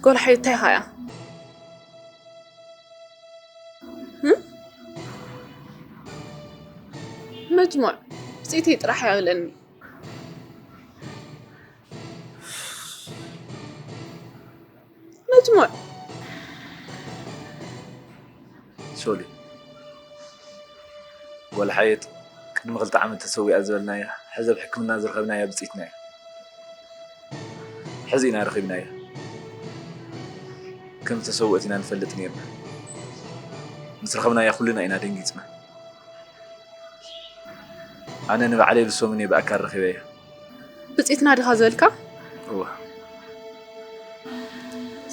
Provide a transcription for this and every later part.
ጓል ሓየት እንታይ ኢኻ እያ? ህም? መጅሙዕ፣ ብፅኢተይ ጥራሕ እያ ብለኒ። መጅሙዕ። ሶሊ፣ ጓል ሓየት ቅድሚ ክልተ ዓመት ተሰዊኣ ዝበልናያ፣ ሕዚ ኣብ ሕክምና ዝረኸብናያ ብፅኢትና እያ። ሕዚ ኢና ረኺብናያ። ከም ዝተሰወአት ኢና ንፈልጥ ነይርና። ምስ ረኸብናያ ኩልና ኢና ደንጊፅና። ኣነ ንባዕለይ ብሰሙን እየ ብኣካል ረኺበያ። ብፅኢትና ዲኻ ዝበልካ? እወ።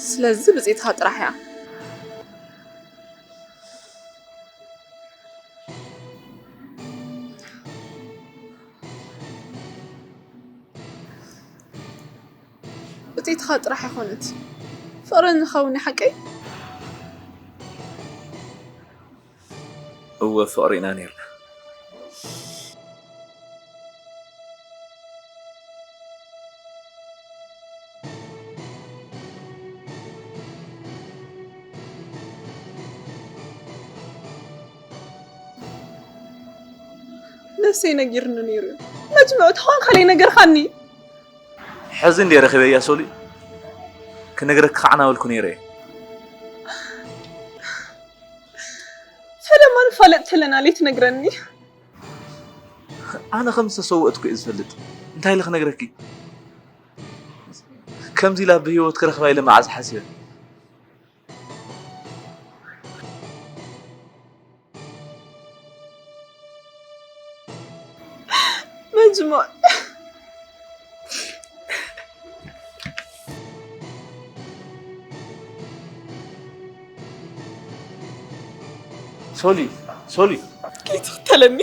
ስለዚ ብፅኢትኻ ጥራሕ እያ። ብፅኢትኻ ጥራሕ ኣይኮነት፣ ፍቕሪ ንኸውን ሓቀይ? እወ ፍቕሪ ኢና ነይርና። ነብሰይ ነጊርኒ ነይሩ እዩ። መጅምዑ ተኾንካ ለይ ነገርካኒ። ሕዚ እንድየ ረኺበያ ሶሊ፣ ክነግረኪ ከዓ ናበልኩ ነይረ እየ። ፈለማ ንፋለጥ ተለና ለይ ትነግረኒ። ኣነ ከም ዝተሰወእትኩ እየ ዝፈልጥ። እንታይ ኢለ ክነግረኪ? ከምዚ ኢላ ብህይወት ክረኽባ ኢለ መዓዝ ሓሲበ? መጅሙዕ። ሶሊ ሶሊ ከይትኽተለኒ።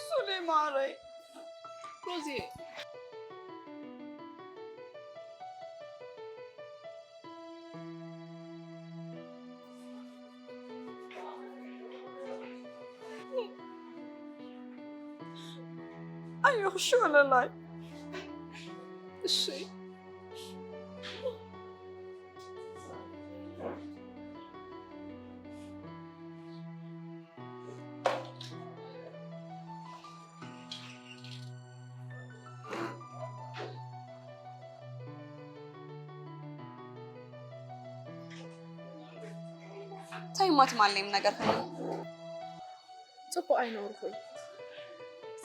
ሱሌ ማረይ። ሮዚ። ኣዮኺ ሽወለላይ። እሺ። እንታይ እማ ትማለይም ነገር ከ? ጽቡቕ ኣይነብርኩን።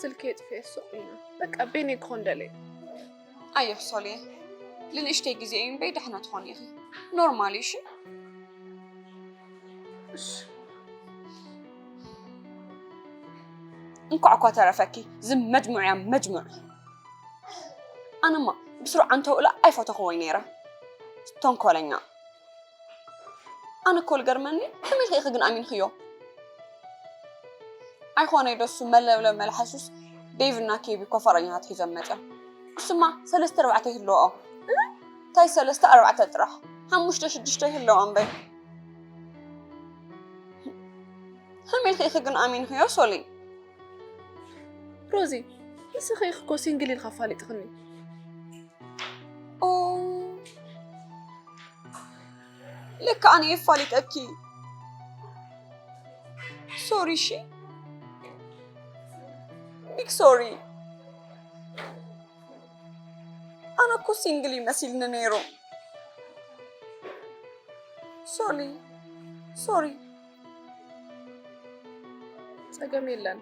ስልኪ የጥፍኤ ሱቕ ኢሉ። በቃ ቤኒ ክኾን ደልየ። ኣየኽ ሶልየ፣ ንንእሽተይ ግዜ እዩ እምበይ ደሕና ትኾኒ ኢኺ። ኖርማል እዩ እሺ። እሺ። እንኳዕ እኳ ተረፈኪ፣ ዝም መጅሙዕ እያ መጅሙዕ። ኣነማ ብስሩዕ ኣንተውእላ ኣይፈተኽዎይ ነይረ። ተንኮለኛ። ኣነ እኮ ልገርመኒ ከመይ ኢኺ ግን ኣሚንኽዮ? ኣይኮነይ ዶ እሱ መለብለብ መልሓሱስ ዴቭ እና ኬቢ እኮ ፍቕረኛታት ሒዞም መፅዮም። እሱማ ሰለስተ ኣርባዕተ ይህልዎ። እንታይ ሰለስተ ኣርባዕተ ጥራሕ ሓሙሽተ ሽዱሽተ ይህልዎ እምበይ። ከመይ ኢኺ ግን ኣሚንኽዮ ሶሊ? ሮዚ ንስኺ ኢኺ እኮ ሲንግል ኢልካ ኣፋሊጥኽኒ። ኦ ለካ ኣነ የፋሊጠኪ። ሶሪ እሺ ቢግ ሶሪ። ኣነ እኮ ሲንግል ይመሲልኒ ነይሩ። ሶሊ ሶሪ። ጸገም የለን።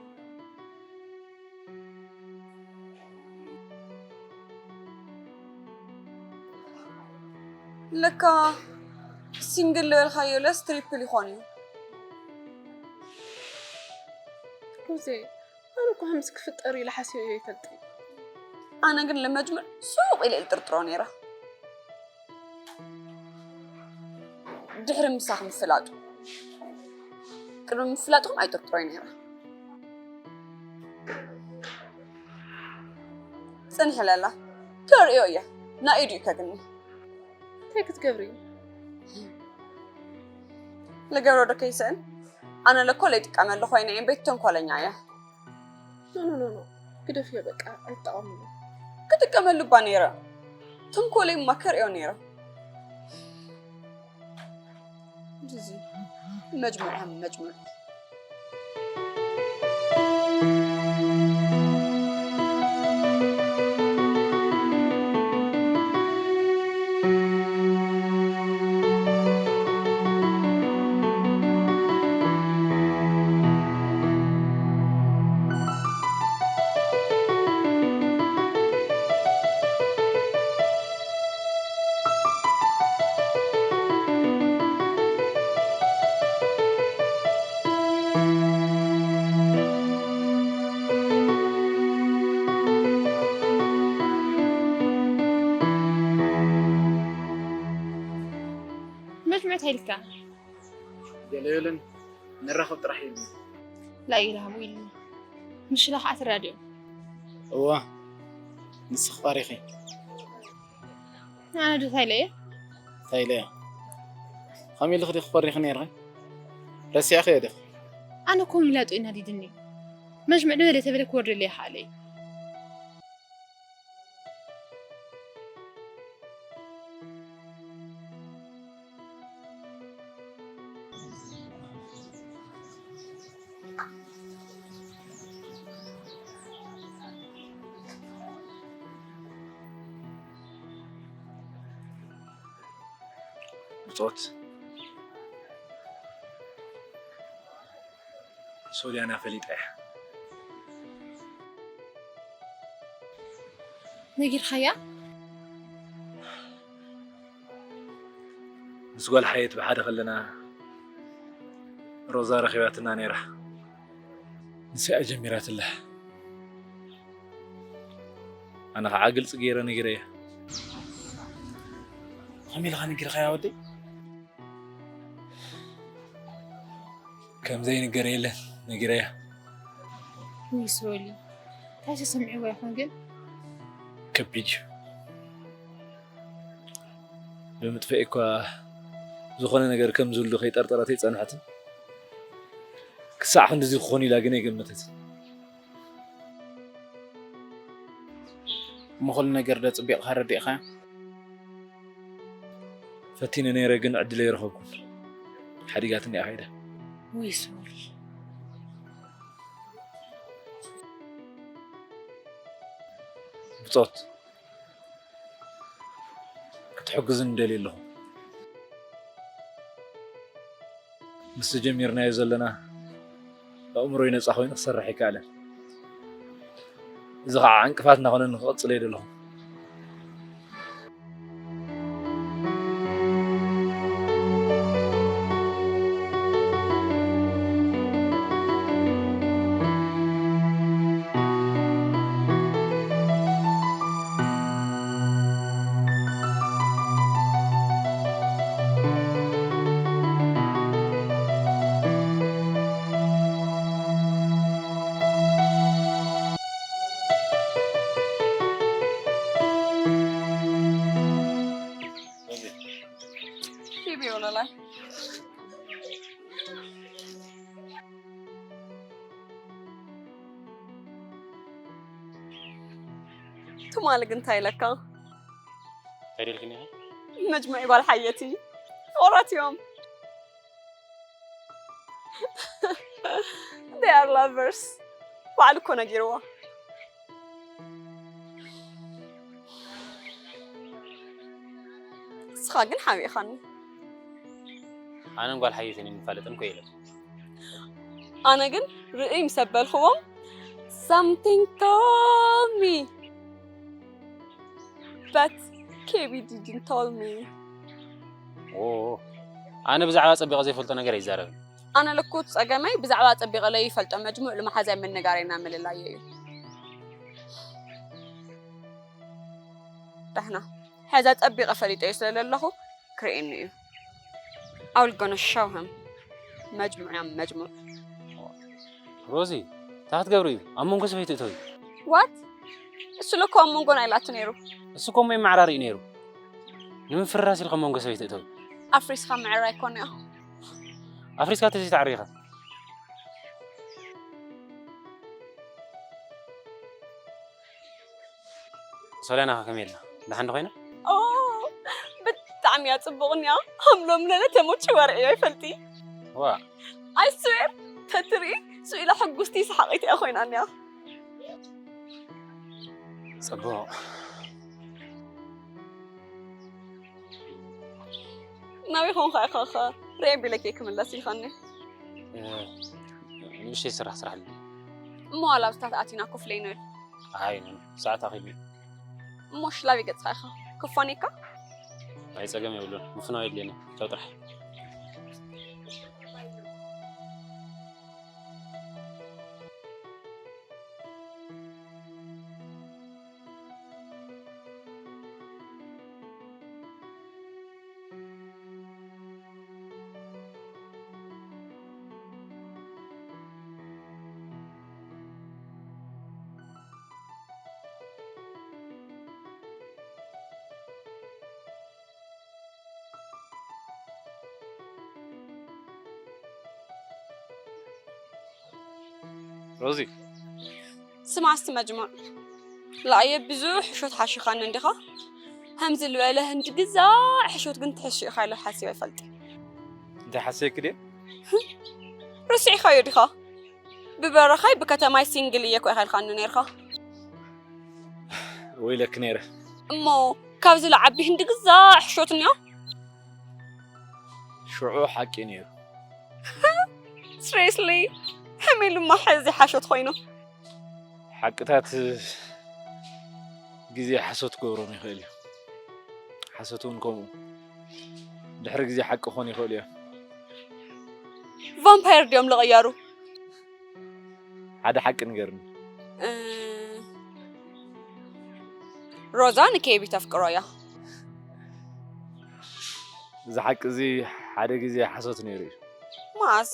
ለካ ሲንግል ዝበልካዮ ለስ ትሪፕል ይኾን እዩ። ሮዜ፣ ኣነ እኮ ከምዚ ክፍጠር ኢለ ሓሲበዮ ኣይፈልጥን። ኣነ ግን ለመጅምዕ ሱቕ ኢለ እየ ዝጥርጥሮ ነይረ። ድሕሪ ምሳኺ ምፍላጡ፣ ቅድሚ ምፍላጥኩም ኣይጥርጥሮይ ነይረ። ጽንሒ ለላ፣ ከርእዮ እየ። ናይ ኢዱ ይከግኒ። እንታይ ክትገብሪ? ልገብሮ ዶ ከይስእን? ኣነ ለኮ ለይጥቀመሉ ኮይነ እየ፣ ቤት ተንኮለኛ እየ። ኖ፣ ኖ፣ ኖ፣ ኖ። ግደፍዮ በቃ፣ ኣይትጠቐምሉ። ክጥቀመሉ እባ ነይረ። ተንኮለይ እማ ከርእዮ ነይረ። እዚ መጅሙዕ፣ መጅሙዕ። መጅምዕ እንታይ ኢልካ? ገለ የለን፣ ንራኸብ ጥራሕ ኢሉ። ላኢላሃ ኢሉኒ። ምሽላ ከዓ ትራድዮ። እዋ፣ ንስኺ ፈሪኺ። ኣነ ዶ እንታይ ኢለ እየ? እንታይ ኢለ እየ? ከመይ ኢልኺ ዲኺ ፈሪኺ ነይርኺ? ረሲዕኽዮ ዲኺ? ኣነ እኮ ምላጡ እዩ ናዲድኒ። መጅምዕ ዶ በለ ተበለ ክወርደለይ ይኽኣለ እዩ። ብጾት ሶልያና ፈሊጣ እያ። ነጊርካያ? ምስ ጓል ሓየት ብሓደ ከለና ሮዛ ረኺባትና ነይራ። ንሳ እያ ጀሚራትላ። ኣነ ኸዓ ግልፂ ገይረ ነጊረያ። ከመይ ኢልካ ነጊርካያ ወደይ? ከም ዘይንገር የለን፣ ነጊረያ። ውይ ሶሊ፣ እንታይ ተሰሚዕዋ ይኾን ግን? ከቢድ እዩ። ብምጥፍኤ እኳ ዝኾነ ነገር ከም ዝህሉ ከይጠርጠረት ኣይጸንሐትን። ክሳዕ ክንድዚ ክኾን ኢላ ግን ኣይገመተትን። እሞ ኩሉ ነገር ዶ ጽቢቕካ ረዲእኻያ? ፈቲነ ነይረ፣ ግን ዕድል ኣይረኸብኩን። ሓዲጋትኒ እያ ከይዳ። ውይ ሶሪ። ብጾት ክትሕግዝኒ እደልዩ ኣለኹ። ምስቲ ጀሚርናዮ ዘለና ኣእምሮይ ነጻ ኮይኑ ክሰርሕ ኣይከኣለን። እዚ ኸዓ ዕንቅፋት እናኾነኒ ክቕጽል እየ ዘለኹ። ቲቪ ወለላይ። ትማሊ ግን እንታይ ኢለካ? እንታይ ደልክኒ ኢኺ? መጅሙዒ ጓል ሓየቲ ፍቑራት እዮም። They are lovers። ባዕሉ እኮ ነጊርዋ። ንስኻ ግን ሓቢእኻኒ። ኣነን ጓል ሓየትን እንፋለጥን እኮ የለን። ኣነ ግን ርእይ ምስ ኣበልክዎም፣ something told me, but ኬቢ didn't tell me። ኦ፣ ኣነ ብዛዕባ ጸቢቐ ዘይፈልጦ ነገር ኣይዛረብን። ኣነ ልኩት ጸገመይ ብዛዕባ ጸቢቐ ለይፈልጦ መጅሙዕ ልመሓዛይ ምንጋረይና ምልላየ እዩ። ዳሕና፣ ሕዛ ጸቢቐ ፈሊጠዮ ስለ ዘለኹ ክርእየኒ እዩ። ኣውል ጎነ ሸውሃም መጅሙዕ ያም መጅሙዕ። ሮዚ፣ እንታይ ክትገብሪ እዩ? ኣብ መንጎ ሰበይቲ እተዊ። ዋት? እሱ ለኮ ኣብ መንጎና ኢላቱ ነይሩ። እሱ እኮ እሞ ይመዓራሪ እዩ ነይሩ። ንምፍርራስ ኢልካ ኣብ መንጎ ሰበይቲ እተዊ። ኣፍሪስካ ምዕራይ ኮነ። ኣፍሪስካ ተዘይተዓሪኻ። ሶልያና ከመይ ኣላ? ደሓን ዶ ኮይና? ኦ፣ ብጣዕሚ እያ ጽቡቕ እኒኣ። ሃምሎም ለለ ተሞች ወርዒ ኣይፈልጢ። ዋ። ኣይ ስዌር፣ ተትርኢ፣ ስኢላ ሕጉስቲ ሰሓቒት እያ ኮይና እኒኣ። ጽቡቕ። ናበይ ኾንካ ኢኻ ኸ? ርኤ ቢለኪ ክምለስ ኢልካኒ። እ፣ ንእሽተይ ስራሕ ስራሕ ኣለኒ። እሞ ዋላ ኣብታት ኣቲና ኮፍ ኢለ ንብል። ኣይ፣ ኖ፣ ኖ፣ ሰዓት ኣኺሉ። እሞ ሽላቢ ገጽካ ኢኻ ክፋኔካ? ኣይ፣ ጸገም የብሉን። ምፍናው የድልየኒ። ቻው ጥራሕ። ሮዚ። ስማ እስቲ መጅሙዕ። ላእየ ብዙሕ ሕሾት ሓሺኻኒ እንዲኻ? ከምዚ ዝበለ ህንዲ ግዛዕ ሕሾት ግን ትሕሽ ኢኻ ኢለ ሓሲበ ኣይፈልጥን። እንታይ ሓሲበኪ ድየ? ርሲዕኻዮ ዲኻ? ብበረኻይ ብከተማይ ሲንግል እየ እኮ ኢኻ ኢልካኒ ነይርካ። ወይለኪ ነይረ። እሞ ካብዚ ለዓቢ ህንዲ ግዛዕ ሕሾት እኒኦ? ሽዑ ሓቂ ነይሩ። ስሬስሊ፣ ከመይ ኢሉ እማ ሕዚ ሓሾት ኮይኑ? ሓቅታት ግዜ ሓሶት ክገብሮም ይኽእል እዩ። ሓሶት እውን ከምኡ። ድሕሪ ግዜ ሓቂ ክኾኑ ይኽእሉ እዮም። ቫምፓየር ድዮም ዝቕየሩ? ሓደ ሓቂ ንገርኒ። እ፣ ሮዛ ንኬቢ ተፍቅሮ እያ። እዚ ሓቂ እዚ ሓደ ግዜ ሓሶት ነይሩ እዩ። መዓስ?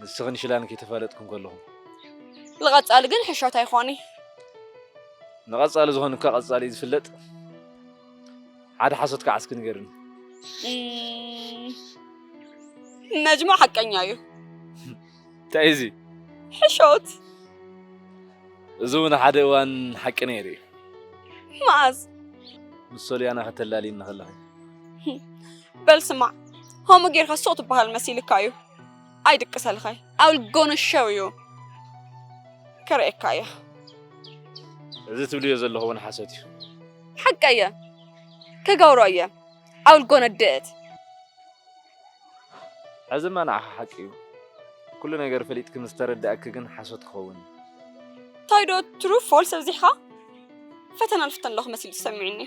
ንስኽን ሽላን ከይተፋለጥክን ከለኹም። ንቐጻሊ ግን ሕሾት ኣይኾኒ። ንቐጻሊ ዝኾን እኳ ቀጻሊ እዩ ዝፍለጥ። ሓደ ሓሶት ከዓ እስኪ ንገርኒ። እም፣ መጅሙዕ ሓቀኛ እዩ። እንታይ እዚ? ሕሾት። እዚ እውን ሓደ እዋን ሓቂ ነይሩ እዩ። መዓዝ? ምስ ሶልያና ከተላልይኒ ከለኺ። በል ስማዕ፣ ከምኡ ጌርካ ሱቕ ትበሃል መሲልካ እዩ። ኣይድቅሰልኻይ። ኣውል ጎነ ሸው እዩ። ከርእየካ እየ። እዚ ትብልዮ ዘለኹ እውን ሓሶት እዩ። ሓቀ እየ። ከጋውሮ እየ። ኣውል ጎነ ድእት። ሕዚ እማ ንዓኻ ሓቂ እዩ። ኩሉ ነገር ፈሊጥኪ ምስ ተረዳእኪ ግን ሓሶት ክኸውን እዩ። እንታይ ዶ ትሩ ፎልስ ኣብዚሕኻ? ፈተና ንፍተን ኣለኹ መሲሉ ተሰሚዑኒ።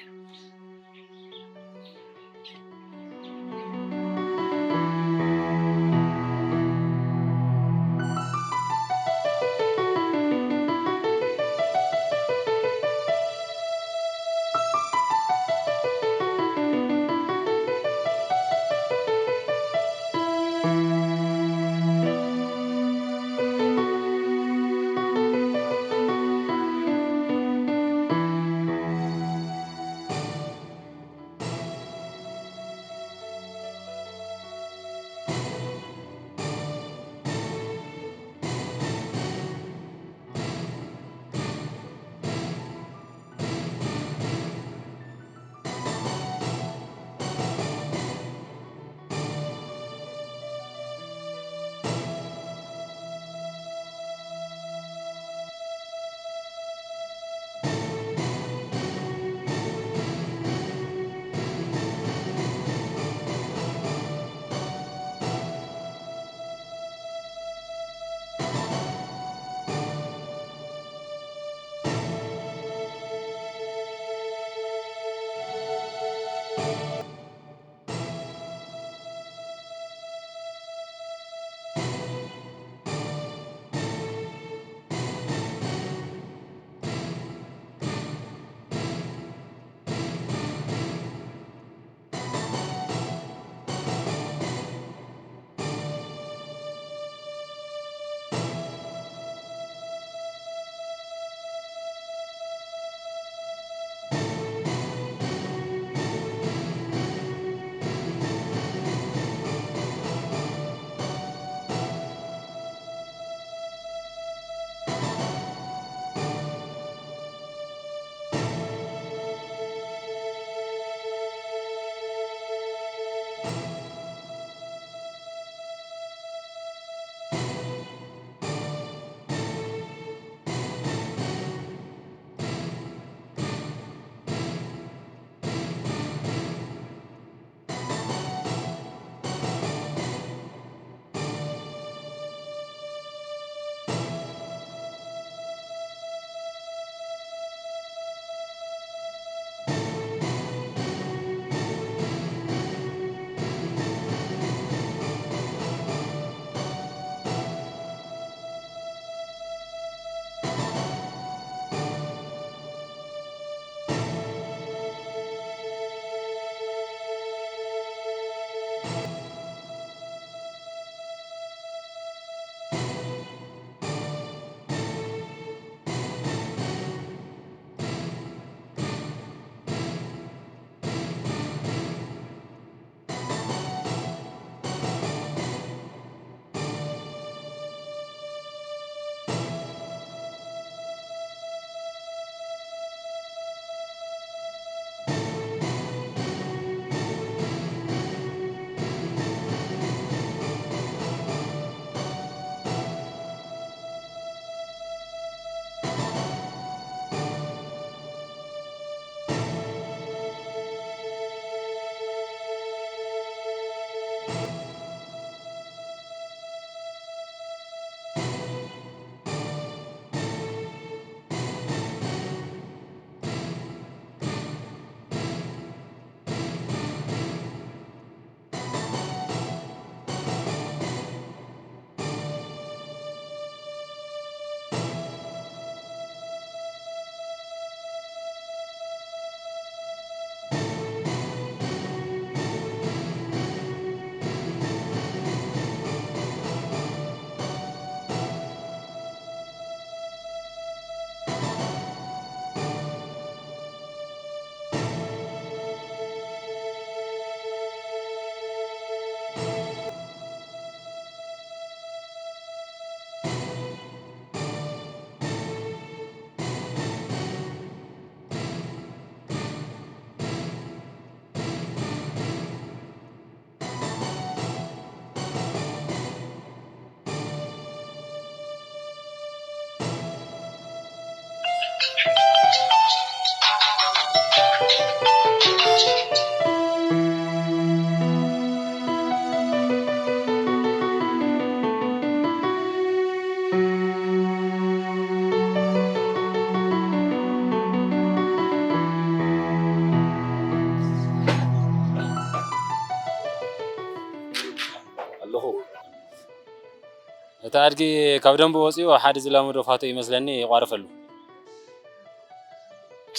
እቲ ኣድጊ ካብ ደንቡ ወፂኡ ሓደ ዝላመዶ ፋቶ ይመስለኒ ይቋርፈሉ።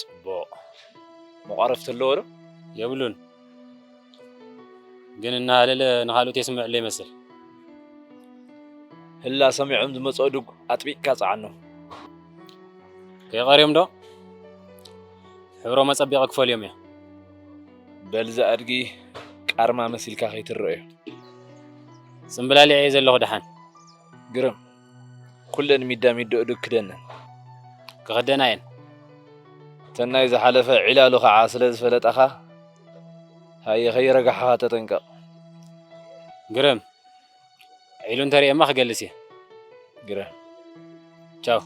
ፅቡቕ። መቋረፍቲ ኣለዎ ዶ? የብሉን። ግን እናሃለለ ንኻልኦት የስምዕለ ይመስል። ህላ ሰሚዖም ዝመፅኦ ድግ ኣጥቢቕካ ፀዓኖም። ከይቐርዮም ዶ? ሕብሮም ኣፀቢቐ ክፈልዮም እየ። በልዚ ኣድጊ ቃርማ መሲልካ ከይትረአዮ። ፅምብላሊዐ እየ ዘለኹ ደሓን። ግርም። ኩለን ሚዳ ሚድኡ ድግ ክደነን። ክኽደና እየን። ተናይ ዝሓለፈ ዒላሉ ከዓ ስለ ዝፈለጣኻ ሃየ ከይረጋሕኻ ተጠንቀቕ። ግርም። ዒሉ እንተርእየማ ክገልስ እየ። ግርም። ቻው።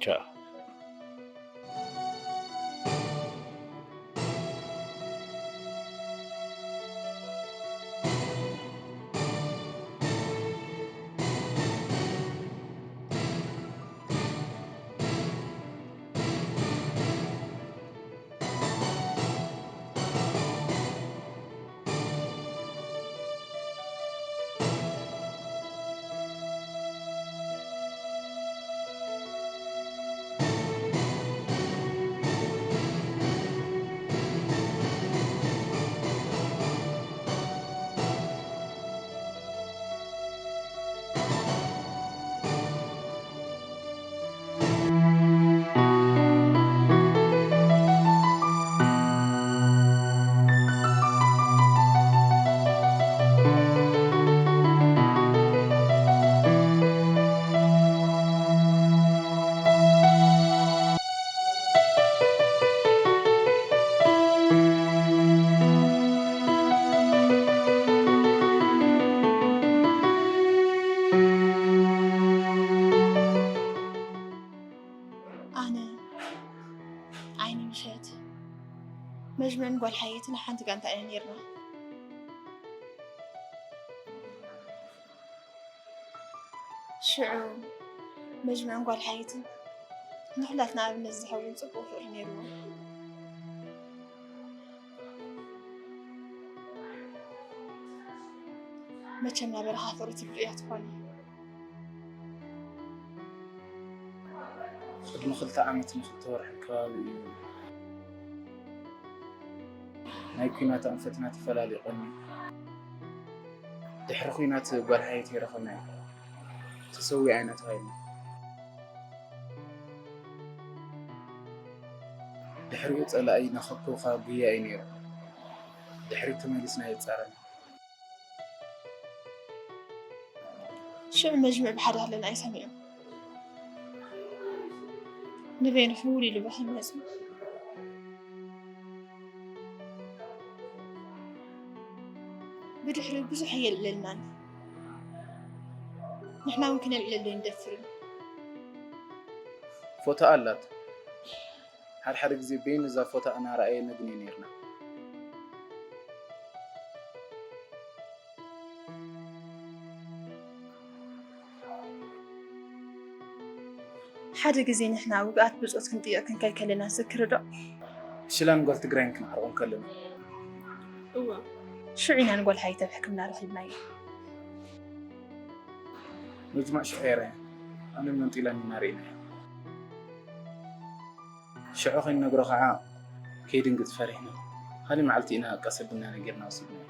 ቻው። ኣነ፣ ዓይኒ ምሸት፣ መጅመን ጓል ሓየትን ሓንቲ ጋንታ ኢና ነይርና። ሽዑ መጅመን ጓል ሓየትን ንኹላትና ኣብነት ዝኸውን ጽቡቕ ፍቕሪ ነይርዎ። መቸም ናይ በረኻ ፍቕሪ ትብሉ እያ ትኾኒ። ቅድሚ ክልተ ዓመትን ክልተ ወርሕን ከባቢ እዩ ናይ ኲናት ኣንፈትና ተፈላሊቑኒ። ድሕሪ ኲናት ጓል ሓየተይ ረኸብናያ። ተሰዊኣ ኢና ተባሂልና። ድሕሪኡ ጸላኢ ንኸክብካ ጉያ እዩ ነይሩ። ድሕሪት ተመሊስና የጻረና። ሽዑ መጅምዕ ብሓደ ኣለና ኣይሰሚዑ። ንበይኑ ሕውል ኢሉ ባሕሪ መጹ። ብድሕሪኡ ብዙሕ ኣየልዕለልናን። ንሕና እውን ክነልዕለሉ ኣይንደፍርን። ፎቶ ኣላት። ሓድሓደ ግዜ በይኑ እዛ ፎቶ ኣናረኣየ ነግንዮ ነይርና። ሓደ ግዜ ንሕና ውግኣት ብጾት ክንጥይቕ ክንከድ ከለና ትዝክሪ ዶ? ሽላን ጓል ትግራይን ክንዓርቆም ከለና። እወ። ሽዑ ኢና ንጓል ሓየት ኣብ ሕክምና ረኺብናያ። መጅማዕ ሽዑ የራያ ኣነ መንጢላን ኢና ርኢናያ። ሽዑ ከይንነግሮ ከዓ ከይድንግፅ ፈሪሕና። ካልእ መዓልቲ ኢና ቀስ ኣቢልና ነጊርና ወሲድናዮ።